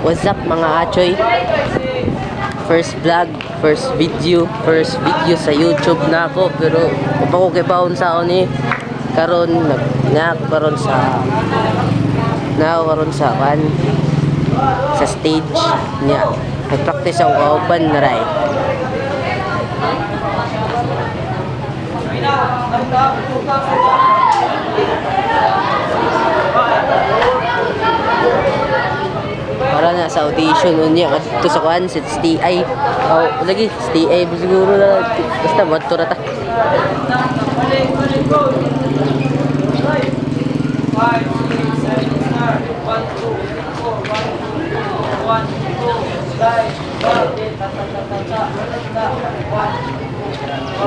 What's up, mga achoy? First vlog, first video sa YouTube na ako, pero pa ko kay baon sa ni karon nag na ako karon sa na ako karon sa kan sa stage niya. Nag-practice ako kauban na ray. Para na sa audition unya kadto sa kuan sa STI. Oh, lagi STI siguro na basta madto ra ta.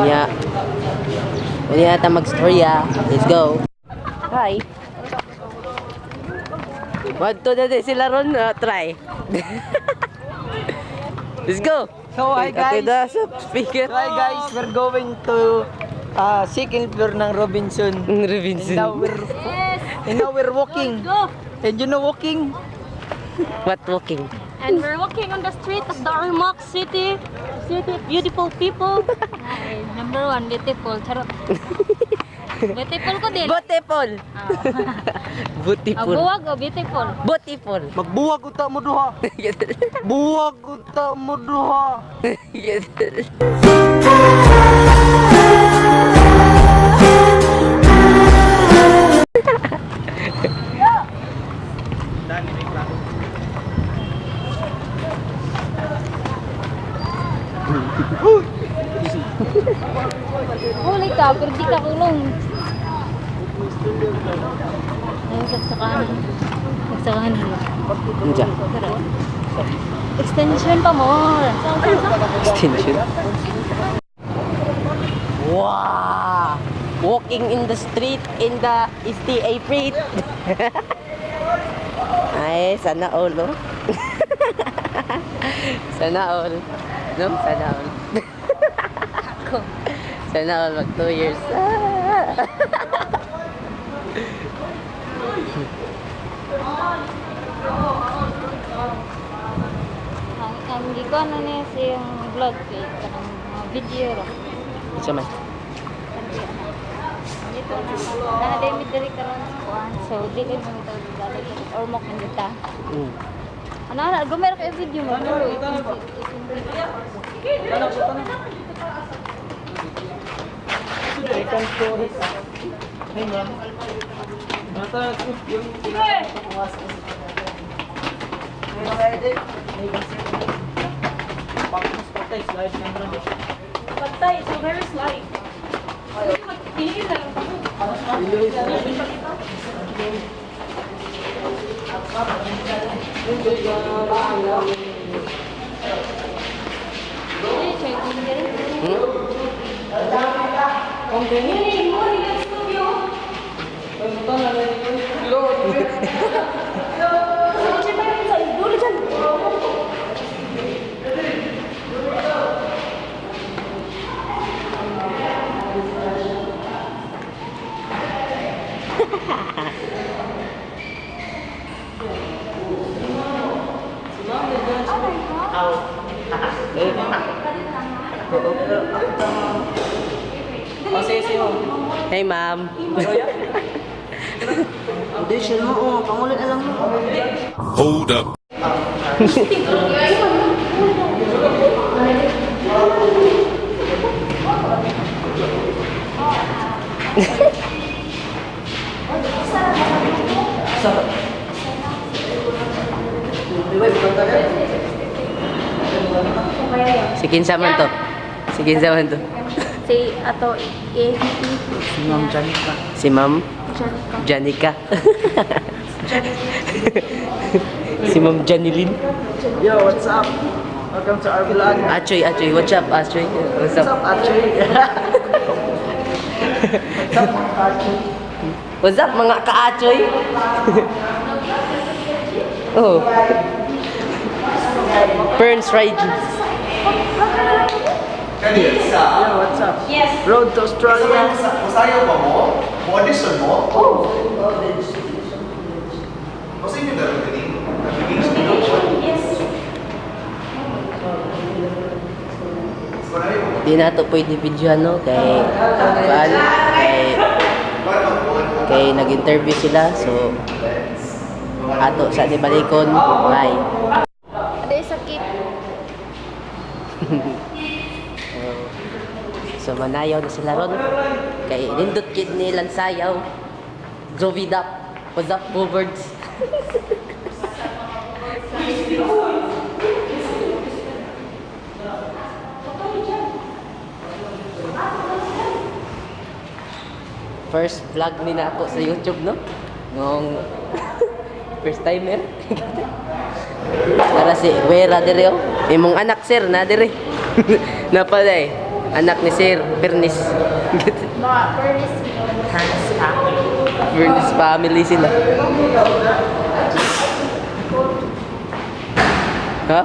Unya. Unya ta magstorya. Let's go. Hi. Madto na din sila ron, try. Let's go. So, hi guys. Ate na sa speaker. So, hi guys, we're going to second floor ng Robinson. Robinson. And now we're walking. Go! And you know walking? What walking? And we're walking on the street of the Ormoc City. City of beautiful people. Ay, number one, beautiful. Charot. Beautiful ko din. Beautiful. Ah. Beautiful. Buwag o beautiful? Beautiful. Magbuwag uta mo duha. Buwag uta mo duha. Huli ka, pero di ka kulong. Ay, sagsakahan. Sagsakahan nila. Unsa? Tara. Extension pa more. Extension. Wow! Walking in the street in the STA street. Ay, sana all, no? Sana all. No? Sana all. Ako. Sana all mag 2 years. Ah. Ang gikuan na niya sa iyong vlog kay kanang mga video ra. Unsa man? Dito na na mi diri karon sa kuan. So dili mo ito dali or mo kanita. Ano na gumero kay video mo. Pero Second floor. Hey ma'am. Bata yung slide camera. Patay, so very slight. Tingin na lang ako. Hmm? Hey, ma'am. Audition mo, oh, pangulit na lang mo. Hold up. Si kinsa man to? Si kinsa man to? Si ato E Si Ma'am Janica. Si Ma'am Janica. Si Ma'am Janilyn. Yo, what's up? Welcome to our vlog. Achoy, Achoy, what's up, Achoy? What's What's up? up, Achoy? What's up, Achoy? What's up, mga ka-Achoy? Oh. Burns Ride. Yo, what's up? Yes. Road to Australia. Masayaw ba mo? Mo-audition mo? Oo. Oh. Masa inyo meron ka din? Application? Yes. Di na to pwede video no kay kuan kay nag-interview sila, so ato sa ni balikon. Bye. Aday sakit. So manayaw na sila ron kay nindot kid ni Lansayaw. Groovy up. What's up, Boobards? First vlog ni na ako sa YouTube, no? Nung first timer. Para si Wera dire oh. Imong anak sir na dire. Na pala eh. Anak ni Sir Bernice. Mga furnace. Bernice family sila. Ha?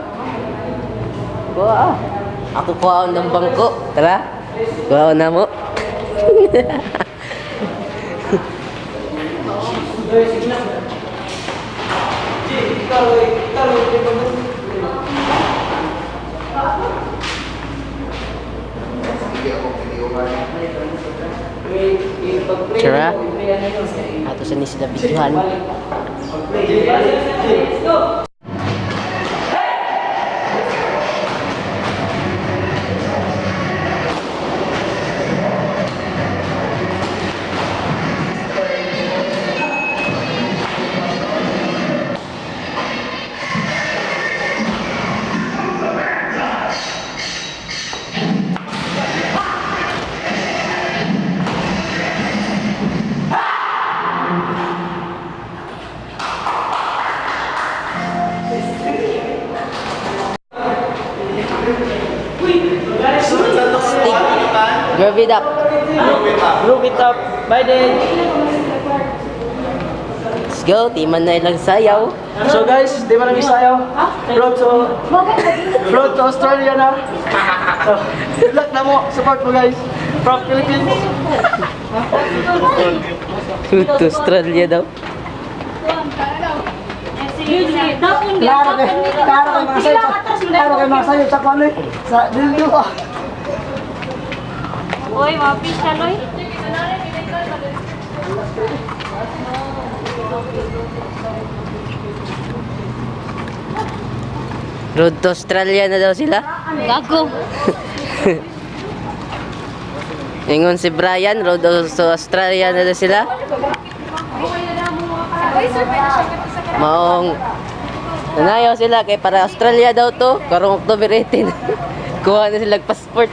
Kuha ah. Ako kuha ng bangko. Tara. Kuha na mo. Tara. Ato sa ni sila videohan. Stick. Groove it up. Group it up. Bye din. Let's go. Timan na ilang sayaw. So guys, di ba nang isayaw? Road to Australia na. So, good luck na mo. Support mo guys. From Philippines. Road to Australia daw. Klaro kay klaro kay mga sayo. Klaro kay mga sayo sa kuno eh. Sa dildo ah. Uy, mga fish loy. Road to Australia na daw sila. Gago. Ingon si Brian, road to Australia na daw sila. Maong nanayaw sila kay para Australia daw to karong October 18. Kuha na sila passport.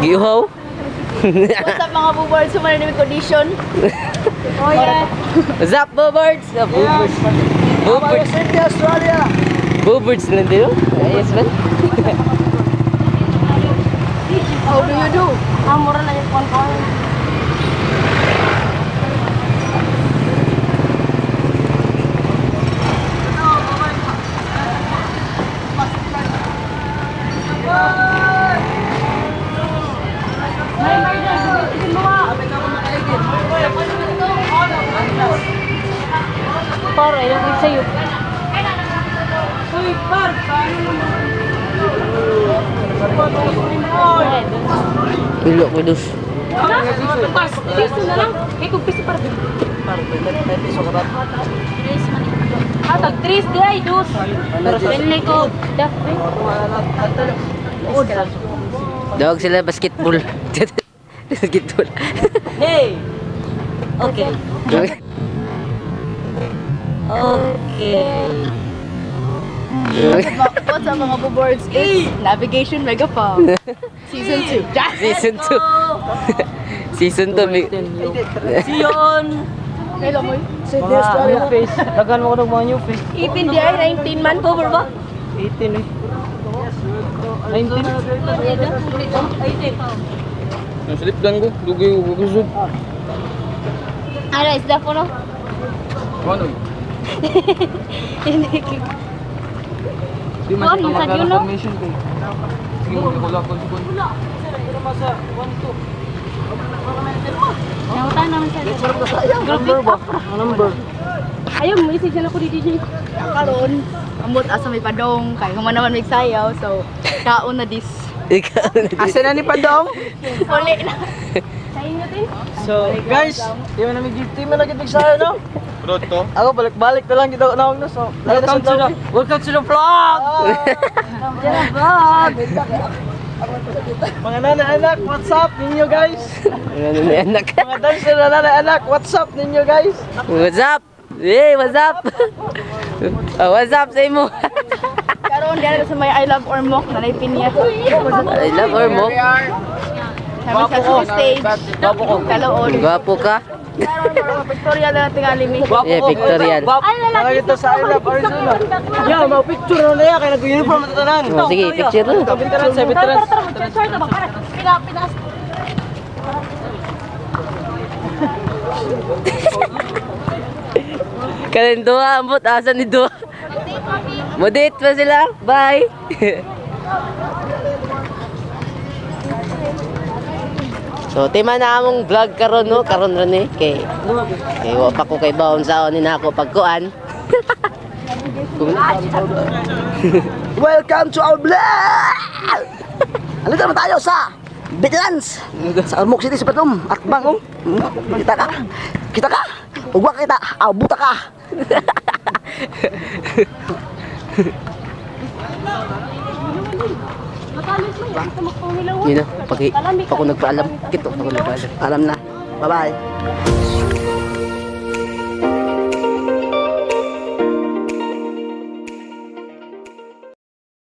Giuhaw? What's up mga buboards? Sumara namin condition. Oh yeah. What's up, Boobards? Ah, Boobards. Boobards. Safety Australia. Boobards lang din, oh. Ayos man. How do you do? Ah, mura na yung kon. Par, ayaw ko sa'yo. Uy, par, paano naman? Ulo ko dus. Pas, piso na lang. Eh, kung piso para. May piso ka ba? Ah, tag 3 di ay dus. Pero ko, daf eh. Dog sila basketball. Basketball. Hey. Okay. Okay. What's up mga buboards? It's Navigation Megaphone. Season 2. Season 2. Season 2. See you on Hello mo. Safety Australia. Face. Daghan mo ko ng mga new face. 18 di ay 19 man po ba? 18 eh. 19. Nasilip lang ko. Dugay ko kusog. Ara, isda po no? Ano? Hindi. Di man Kuan, siya sa magkano Juno? formation ko. Sige mo ko lang ko. Nangutan naman siya. Number ba? Number. Ayaw, message na ako di DJ. Karon, ambot asa may padong kay human naman may sayaw, so kaon na this. Ikaw na din. Asa na ni Padong? Uli na. Sa inyo din. So, guys, di man namin di man lagi sayo, no? Bro, to. Ako balik-balik na lang gid ako na so. Welcome to the vlog. Vlog. Mga nanay anak, what's up ninyo, guys? Ano na anak? Mga dancer na nanay anak, what's up ninyo, guys? What's up? Hey, what's up? Oh, what's up sa imo? Karon diyan sa may I Love Ormoc na nay pinya. I love Ormoc. Kami sa stage. Gwapo ko. Kaloon. Gwapo ka. Karon mga pictorial na tingali mi. Gwapo Yeah, ko. pictorial. Gwapo. Nakakita sa I Love Arizona. Yeah, mga picture na niya kay nag-uniform na tanan. Oh, sige, picture na. Veterans, sa veterans. Tara, tara, tara, tara, tara. Pina, pinas. Kanin duha, ambot asa ni duha. Mudit pa sila. Bye. So, tema na among vlog karon, no, karon ra ni kay kay wa pa ko kay baon sa ni nako pagkuan. Kung Welcome to our vlog! Andito naman tayo sa Veterans! Sa Ormoc City, sa Patum. At bang, oh. Kita ka. Kita ka. Ugwa kita. Ah, buta ka. Matalis mo yan. Sa magpangilawan. Yun na, pag, pag ako nagpaalam, kito, pag ako nagpaalam. Alam na. Bye-bye.